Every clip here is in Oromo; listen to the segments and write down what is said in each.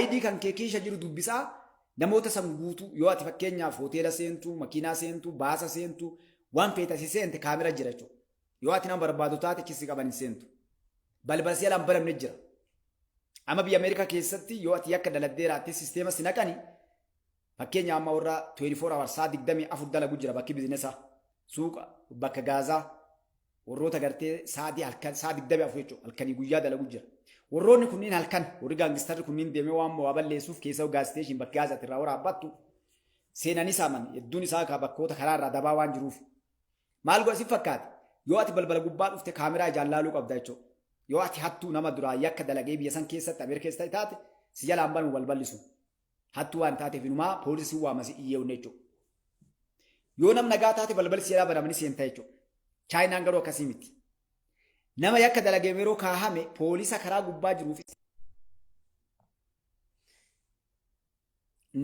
ID kan kee kiisha jiru dubbisaa namoota san guutuu yoo ati fakkeenyaaf hoteela seentu, makiinaa seentu, baasa seentu, waan feete si seente kaamera jira jechuudha. Yoo ati nama barbaadu taate kissi qaban hin seentu. Balbala si jalaan banamne jira. Amma biyya Ameerikaa keessatti yoo ati yakka daladdee raattee sisteema si naqani fakkeenya amma warra 24 hours sa'a 24 dalagu jira bakki bizinesaa suuqa bakka gaazaa warroota gartee sa'aatii halkan sa'a 24 jechuudha halkanii guyyaa dalagu jira. Warroonni kunniin halkan warri gaangistarri kunniin deemee waan waa balleessuuf keessa gaasteeshin bakka gaazaatti irraa waraabbattu seenanii saaman hedduun isaa ka bakkoota karaa irraa dabaa waan jiruuf. Maal godha si fakkaate yoo ati balbala gubbaa dhufte kaameraa ijaan laaluu qabda jechuudha. Yoo ati hattuu nama duraa yakka dalagee biyya san keessatti Ameerika keessatti taate si jalaan banu balballi sun. Hattuu waan taateef inumaa poolisii waama si iyyeewne jechuudha. Yoo nam nagaa taate balballi si jalaa banamanii seenta jechuudha. Chaayinaan garuu akkasii miti. Nama yakka dalagee yeroo kaahame poolisa karaa gubbaa jiruuf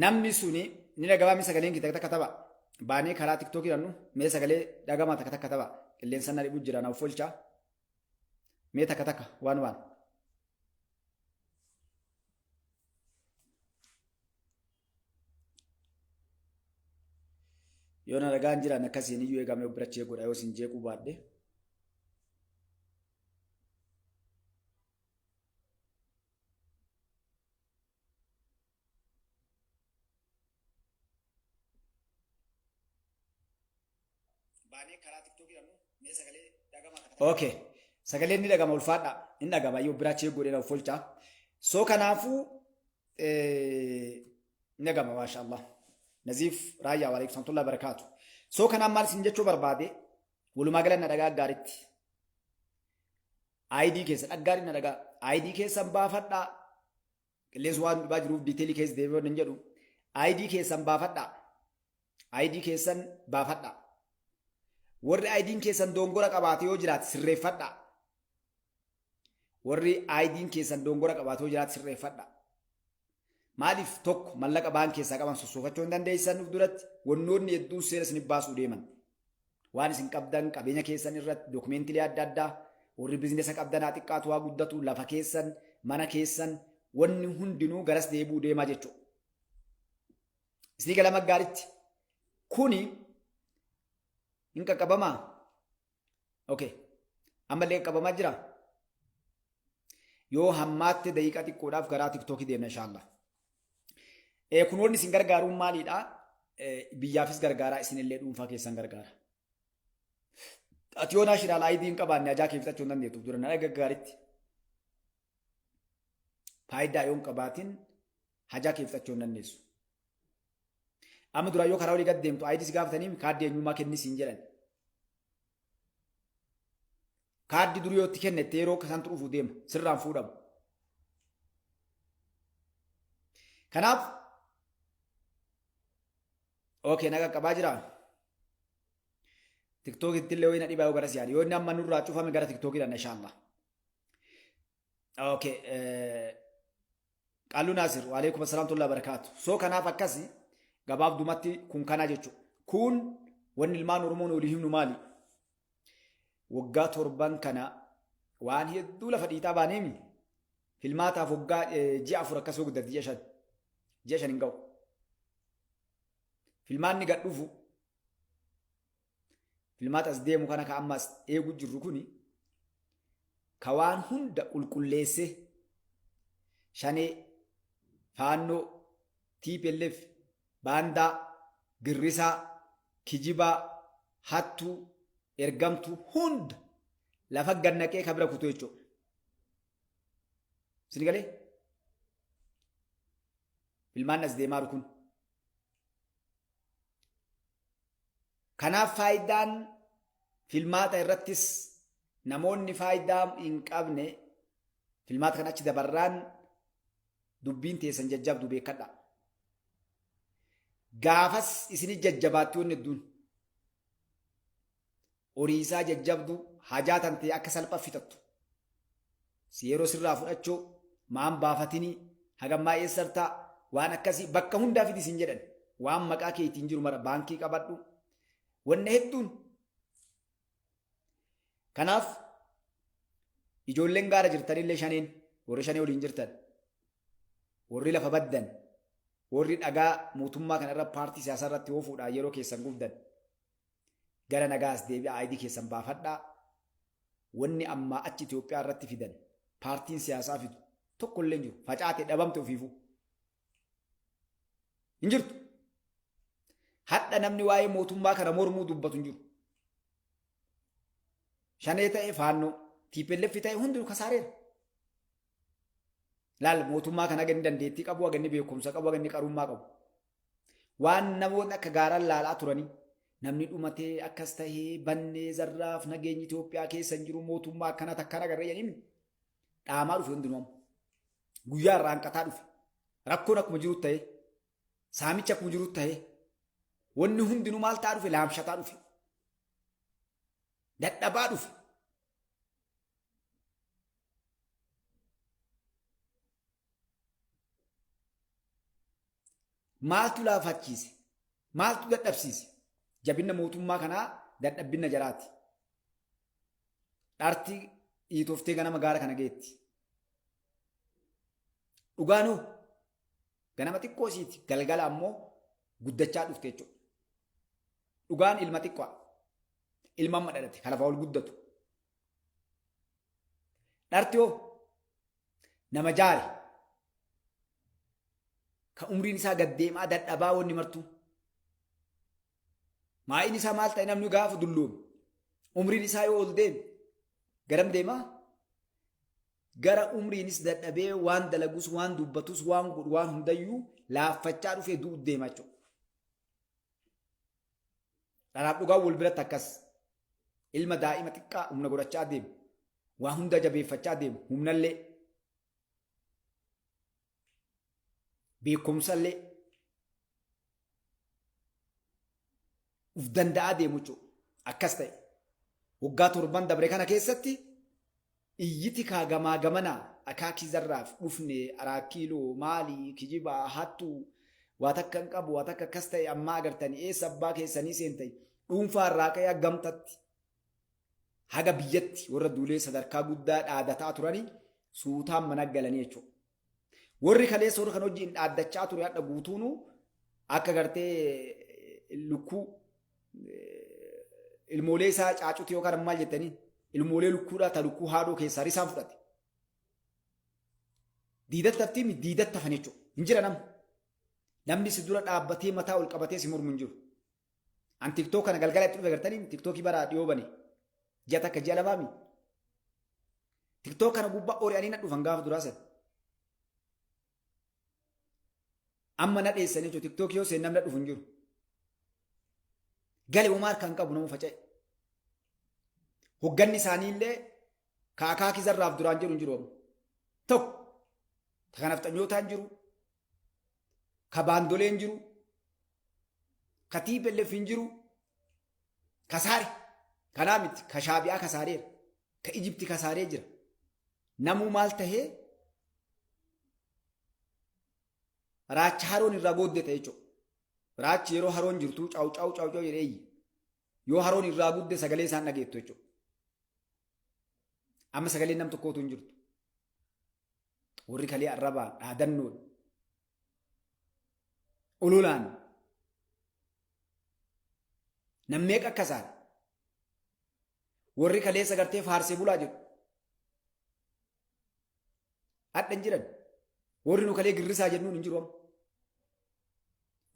namni suni ni dhagamaa mee sagaleen kee takka takka tapha. Baanee karaa tiktookii dhannu mee sagalee dhagamaa takka takka tapha. Qilleensa na dhibu jira na uffolchaa. Mee takka takka waan waan. Yoo na dhagaan jiran akkasiin iyyuu eegamee of bira godha yoo isin jeequu baadhe. Okay. Sagaleen ni dhagama ulfaadha. Ni dhagama yoo biraa chee godhee na folchaa. So kanaafuu ni dhagama maasha Allah. Naziif Raayyaa wa alaikum warahmatullahi barakaatu. So kanaaf maal isin jechuu barbaade walumaa gala na dhagaa gaaritti. ID keessa dhaggaari na dhagaa. ID keessan baafadhaa. Qilleensi waan dhibaa jiruuf diiteelii keessa deebi'uu hin jedhu. ID keessan baafadhaa. ID keessan baafadhaa. Warri ID'n keessan dongora qabaate yoo jiraate sirreeffadhaa. Warri ID'n keessan dongora qabaate yoo jiraate sirreeffadhaa. Maaliif tokko mallaqa baan keessaa qaban sossoofachuu hin dandeessan uf duratti wannoonni hedduun seera isin baasuu deeman. Waan isin qabdan qabeenya keessan irratti dookumentiilee adda addaa warri bizinesa qabdan haa xiqqaatu haa guddatu lafa keessan mana keessan wanni hundinuu garas deebi'uu deemaa jechuudha. Isinii galama gaaritti kuni hin qaqqabamaa? Okay. Ammallee qaqqabamaa jira? Yoo hammaatte daqiiqaa xiqqoodhaaf garaa tiktookii deemna inshaallah. Kun wanni isin gargaaruun maalidha? Biyyaafis gargaaraa isinillee dhuunfaa keessan gargaara. Ati yoo naashinaal ID hin qabaanne ajaa kee fixachuu hin dandeettu dura na gaaritti. Faayidaa yoo hin qabaatin hajaa kee fixachuu hin dandeessu. Amma dura yoo karaa olii gad deemtu ID si gaafatanii kaardii eenyummaa kenni siin jedhan. Kaardii durii yoo itti kennette yeroo santu dhufuu deema sirraan fuudhamu. Kanaaf okay na qaqqabaa jiraa. Tiktookitti illee wayina dhibaa yoo garas yaade yoo inni amma nurraa cufame gara tiktookii dha inshallah. Okay. Qalluu Naasir, waalaikum assalaam tullaa barakaatu. So kanaaf akkasi gabaabdumatti kun kana jechuudha. Kun wanni ilmaan Oromoon olii himnu maali? Waggaa torban kana waan hedduu lafa dhiitaa baaneemi. Filmaataaf waggaa ji'a 4 akkas yoo guddate ji'a 5. Ji'a 5 hin ga'u. Filmaanni gad dhufu filmaata as deemu kana ka ammas eegu jirru kuni ka waan hunda qulqulleessee shanee faannoo TPLF baandaa girrisaa kijibaa hattuu ergamtuu hunda lafa gad naqee ka bira kutu jechuudha. Isin galee? Filmaan as deemaa kun. Kanaaf faayidaan filmaata irrattis namoonni faayidaa hin qabne filmaata kan achi dabarraan dubbiin teessan jajjabdu beekadha. Gaafas isinit jajjabaatti wanni hedduun. Horiisaa jajjabdu hajaa tantee akka salpha fixattu. Si yeroo sirraa fudhachuu maan baafatinii hagammaa eessartaa waan akkasii bakka hundaa fidi sin jedhan waan maqaa keetiin jiru mara baankii qabadhu wanna hedduun. Kanaaf ijoolleen gaara jirtanillee shaneen warri shanee waliin jirtan. Warri lafa baddan, warri dhagaa mootummaa kana irra paartii siyaasaa irratti oofuudhaan yeroo keessan gubdan, gara nagaas deebi'aa, ID keessan baafadhaa. Wanni ammaa achi Itoophiyaa irratti fidan, paartiin siyaasaa fidu tokko illee hin jiru. Facaate dhabamte ofiifuu. Hin jirtu. Hadha namni waa'ee mootummaa kana mormuu dubbatu hin jiru. Shanee ta'e, Faannoo, TPLF ta'e, hundinuu kasaareera. Laal, mootummaa kana haga inni dandeettii qabu, haga inni beekumsa qabu, haga inni qarummaa qabu. Waan namoonni akka gaaraan laalaa turanii, namni dhumatee akkas tahee bannee zarraaf, nageenyi Itoophiyaa keessa hin jiru, mootummaa akkana takkana agarree jedhanii dhaamaa dhufe hundinuu amma. Guyyaa irraa hanqataa dhufe. Rakkoon akkuma jiru ta'ee, saamichi akkuma jiru ta'ee, wanni hundinuu maal ta'aa dhufe? Laamshataa dhufe. Dadhabaa dhufe. Maaltu laafachiise? Maaltu dadhabsiise? Jabinna mootummaa kanaa dadhabbinna jaraati. Dharti dhiitoftee ganama gaara kana geetti. Dhugaanoo ganama xiqqoo isiiti, galgala ammoo guddachaa dhufte jechuudha. Dhugaan ilma xiqqaa. Ilma amma dhalate ka lafaa ol guddatu. Dharti hoo nama jaare, ka umriin isaa gad deemaa dadhabaa, wanni martuu. Maa'iin isaa maal ta'e? Namni gaafa dulloome, umriin isaa yoo ol deeme, garam deemaa? Gara umriinis dadhabee, waan dalagus, waan dubbatus, waan godhu, waan hundayyuu laaffachaa dhufee du'u deema jechuudha. Dharaaf dhugaan wal biratti akkas. Ilma daa'ima xiqqaa humna godhachaa deemu. Waa hunda jabeeffachaa deemu. Humnallee, beekumsallee uf danda'aa deemu jechuudha. Akkas ta'e. Waggaa 7n dabre kana keessatti iyyiti kaa gamaa gamanaa akaakii zarraaf dhufne, araakiiloo maalii, kijibaa, hattuu, waa takka hin qabu, waa takka akkas ta'e, ammaa agartanii eessa abbaa keessanii seentai, dhuunfaa irraa ka'ee gamtatti haga biyyatti warra duulee sadarkaa guddaa dhaadataa turanii suutaan mana galanii jechuudha. Warri kaleessa warra kan hojiin dhaaddachaa ture hadha guutuunuu akka gartee lukkuu ilmoolee isaa caacuti yookaan maal jettanii, ilmoolee lukkuudhaa ta lukkuu haadhoo keessaa risaan fudhate. Diidatti haftii, diidatti hafan jechuudha. Hin jira nama. Namni si dura dhaabbatee mataa ol qabatee si mormu hin jiru. An TikTok kana galgala itti dhufe gartanii, TikTokii bara dhiyoo bane. Ji'a takka, ji'a lamaami. TikTok kana gubbaa ori'anii na dhufan gaafa duraa sana. Amma na dheessan jechuudha. TikTok yoo seen namni dhufu hin jiru. Gale homaa harkaan qabu, nama faca'e. Hogganni isaanii illee kaakaa kizarraaf duraan jiru hin jiru amma. Tokko. Ka nafxanyootaa hin jiru. Ka baandolee hin jiru. Ka TPLF hin jiru. Kasaare. Kanaa miti. Ka Shaabiyaa kasaareera. Ka Ijipti kasaaree jira. Namuu maal tahee, raacha haroon irraa booddee ta'e jechuudha. Raachi yeroo haroon jirtu caw caw caw caw jedhee iyyi. Yoo haroon irraa gudde sagalee isaan dhageettu jechuudha. Amma sagaleen nam tokkootu hin jirtu. Warri kalee arrabaan, dhaadannoon, ololaan nam meeqa akka isaan, warri kaleessa gartee faarsee bulaa jedhu hadha hin jiran. Warri nu kalee girrisaa jennuun hin jiru amma.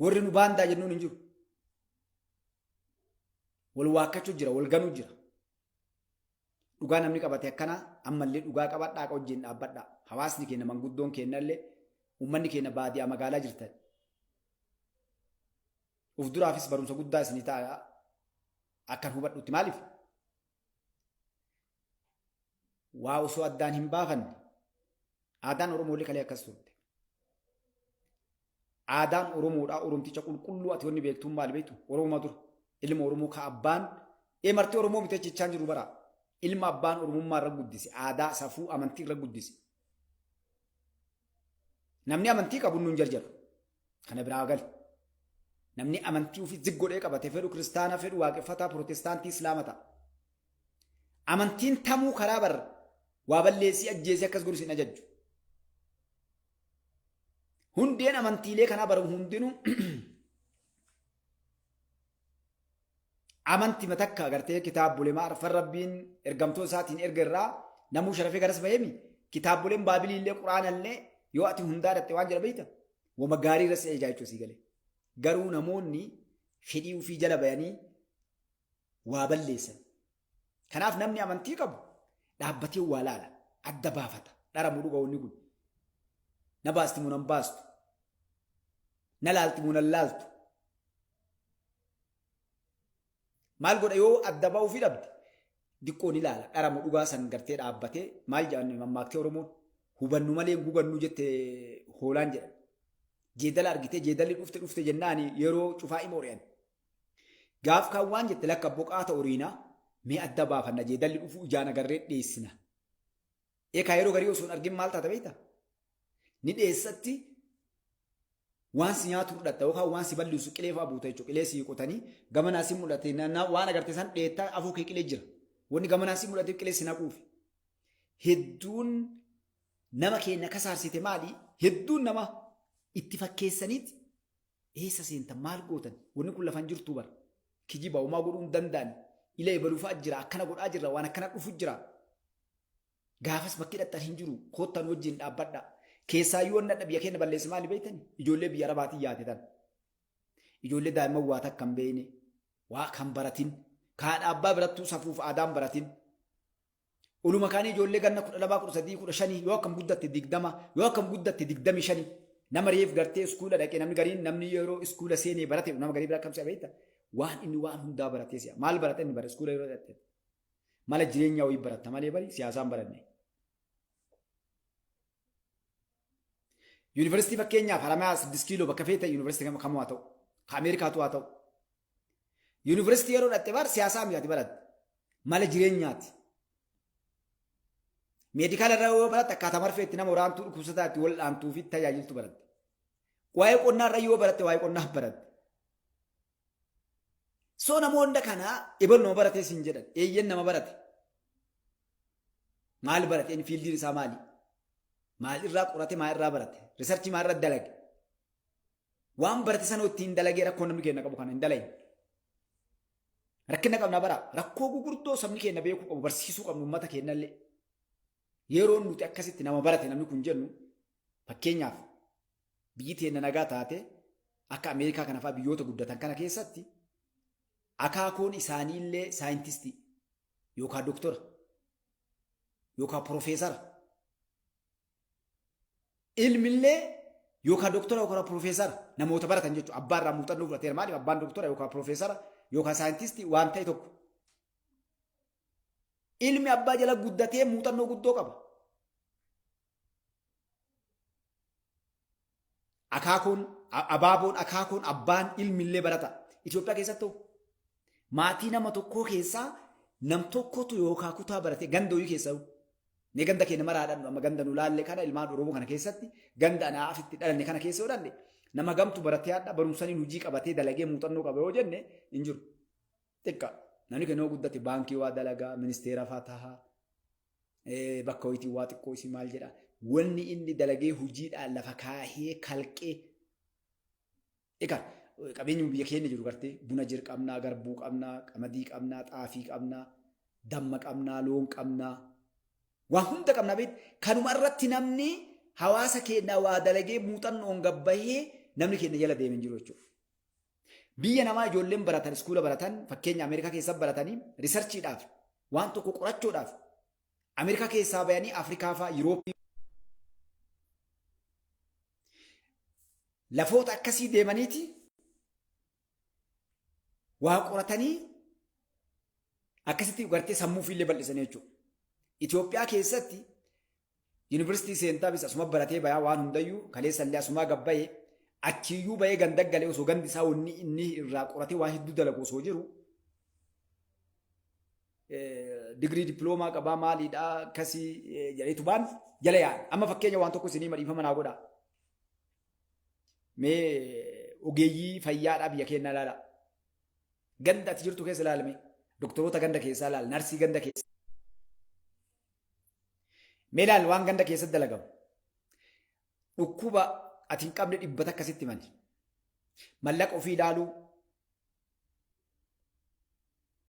Warri nu baandaa jennuun hin jiru. Wal waakkachuu jira, wal ganuu jira. Dhugaa namni qabate akkana, ammallee dhugaa qabadhaa, wajjin dhaabbadhaa. Hawaasni keenya, manguddoon keenyallee, uummanni keenya baadiyyaa magaalaa jirtan. Uf duraafis barumsa guddaa isinii ta'a akkan hubadhutti. Maaliif? Waa osoo addaan hin baafanne, aadaan Oromoolee kalee akkas turte. Aadaan Oromoodhaa, Oromticha qulqulluu, ati wanni beektuun maal beektu? Oromoo dura. Ilma Oromoo ka abbaan ee marti Oromoo miti jechaan jiru bara. Ilma abbaan Oromummaa irra guddise, aadaa, safuu, amantii irra guddise. Namni amantii qabu nun jarjaru. Kana biraa gali. Namni amantii ofii ziggodhee qabate, fedhu kiristaana, fedhu waaqeffataa, pirootestaantii, islaama ta'a. Amantiin tamuu karaa barra waa balleessii, ajjeesii, akkas godhu sin ajajju. Hundeen amantiilee kanaa bara hundinuu amanti matakka agartee kitaabolee maarfan rabbiin ergamtoota isaatiin erga irraa namuu sharafee garas baheemi kitaaboleen baabilii illee quraana illee yoo ati hundaa dhatte waan jedha beekta wama gaarii irra si ejaa jechuu sii galee. Garuu namoonni fedhii ofii jala bayanii waa balleessan. Kanaaf namni amantii qabu dhaabbatee waa laala, adda baafata. Dhara moo dhuga wanni kun? Na baasti moo nan baastu? Na laalti moo nan laaltu? Maal godha yoo adda ba'uu fi dhabde? Diqqoo ni laala. Dhara moo dhugaa san gartee dhaabbatee maal jedhan mammaaktee Oromoon? Hubannu malee hin gugannu jette hoolaan jedhan. Jeedala argitee jeedalli dhufte dhufte jennaani yeroo cufaa ima ori'an. Gaaf kaan waan jette lakka boqaata oriinaa mee adda baafanna jeedalli dhufuu ijaan agarree dheessina. Eekaa yeroo garii osoo hin argin maal taata beektaa? Ni dheessatti waan si nyaatu fudhatta yookaan waan si balleessu qilee fa'aa buuta jechuudha. Qilee si qotanii gamanaa si mul'ate waan agarte san dheettaa afoo kee qilee jira. Wanni gamanaa si mul'ate qilee si naquufi. Hedduun nama keenya kasaarsite maali? Hedduun nama itti fakkeessaniiti Eessa seentan maal gootan wanni kun lafan jirtuu bara kijiba homaa godhuu hin danda'an ila ebaluu fa'a jira akkana godhaa jirra waan akkana dhufu jira gaafas bakki dhaqxan hin jiru koottan wajjin dhaabbadha keessaayyuu wanni dhadha biyya keenya balleesse maali beektani ijoollee biyya arabaatiin yaate tan ijoollee daa'imman waa takka hin beekne waa kan baratin kaadha abbaa birattuu safuuf aadaan baratin Oluma kaanii ijoollee ganna 12, 13, 15 yoo akkam guddatte 20, yoo akkam guddatte 25 nama reef gartee iskuula dhaqee namni gariin namni yeroo iskuula seenee barate nama garii bira akkam si'a beekta waan inni waan hundaa baratee si'a maal barate inni bara iskuula yeroo dhaqxe mala jireenyaa wayii baratta malee bari siyaasaan baranne. Yuunivarsiitii fakkeenyaaf Haramayaa 6 kiiloo bakka feete yuunivarsiitii kamuu haa ta'u ka Ameerikaatu haa ta'u Yuunivarsiitii yeroo dhaqxe bar siyaasaa miti ati baratte. Mala jireenyaati. Meedikaala irraa yoo baratte akkaataa marfee itti nama waraantuu dhukkubsataa itti wal'aantuu fi tajaajiltu baratte. Waa'ee qonnaa irra yoo baratte waa'ee qonnaa baratte. Soo namoonni kanaa ebalu nama baratee siin jedhan eeyyen nama barate. Maal barate inni fiildiin isaa maali? Maal irraa qorate maal irraa barate? Riisarchii maal irra dalage? Waan barate sana ittiin dalagee rakkoo namni keenya qabu kana hin dalagne. Rakkina qabna bara rakkoo gugurdoo sabni keenya beekuu qabu barsiisuu qabnu uummata keenyallee. Yeroo nuti akkasitti nama barate namni kun jennu fakkeenyaaf biyyi teenya nagaa taate akka Ameerikaa kana fa'aa biyyoota guddatan kana keessatti akaakoon isaaniillee saayintistii yookaan doktora yookaan profeesara Ilmillee yookaan doktora yookaan profeesara namoota baratan jechuudha. Abbaa irraa muuxannoo fudhateera. Maaliif abbaan doktora yookaan profeesara yookaan saayintistii waan ta'e tokko. Ilmi abbaa jala guddatee muuxannoo guddoo qaba. Akaakoon, abaaboon, akaakoon, abbaan, ilmillee barata. Itoophiyaa keessatti maatii nama tokkoo keessaa nam tokkotu yookaan kutaa barate ganda hoyii keessaa Mee ganda keenya maraa dhannu amma ganda nu laalle kana ilmaan Oromoo kana keessatti ganda anaa afitti dhalanne kana keessa yoo dhanne nama gamtu baratee hadha barumsaniin hojii qabatee dalagee muuxannoo qaba yoo jenne hin jiru. Xiqqa. Namni keenya yoo guddate baankii waa dalagaa ministeera faa tahaa bakka hojiitii waa xiqqoo isii maal jedha. Wanni inni dalagee hojiidhaan lafa kaahee kalqee Egaa qabeenyi biyya keenya jiru gartee buna jir qabnaa, garbuu qabnaa, qamadii qabnaa, xaafii qabnaa, damma qabnaa, loon qabnaa. Waa hunda qabnaa beektu. Kanuma irratti namni hawaasa keenya waa dalagee muuxannoon gabbahee namni keenya jala deeme hin jiru jechuudha. Biyya namaa ijoolleen baratan, iskuula baratan, fakkeenya Ameerikaa keessa baratanii riisarchiidhaaf waan tokko qorachuudhaaf Ameerikaa keessaa bayanii Afrikaa fa'aa Yurooppii Lafoota akkasii deemaniiti waa qoratanii akkasitti gartee sammuu ofiillee bal'isanii jechuudha. Itoophiyaa keessatti yuunivarsiitii seentaa bis asuma baratee bayaa waan hundayyuu kaleessallee asumaa gabbayee achiiyyuu bayee ganda galee osoo gandi isaa wanni inni irraa qoratee waa hedduu dalagu osoo jiru digirii dippiloomaa qabaa maaliidha akkasii jedheetu baan jala yaa'an. Amma fakkeenya waan tokko isinii madhiifama naa godhaa. Mee ogeeyyii fayyaadhaa biyya keenyaa ilaala. Ganda ati jirtu keessa ilaalame. Doktoroota ganda keessaa ilaala. Narsii ganda keessa. Mee ilaali waan ganda keessatti dalagamu. Dhukkuba ati hin qabne 100 sitti himani. Mallaqa ofii ilaaluu,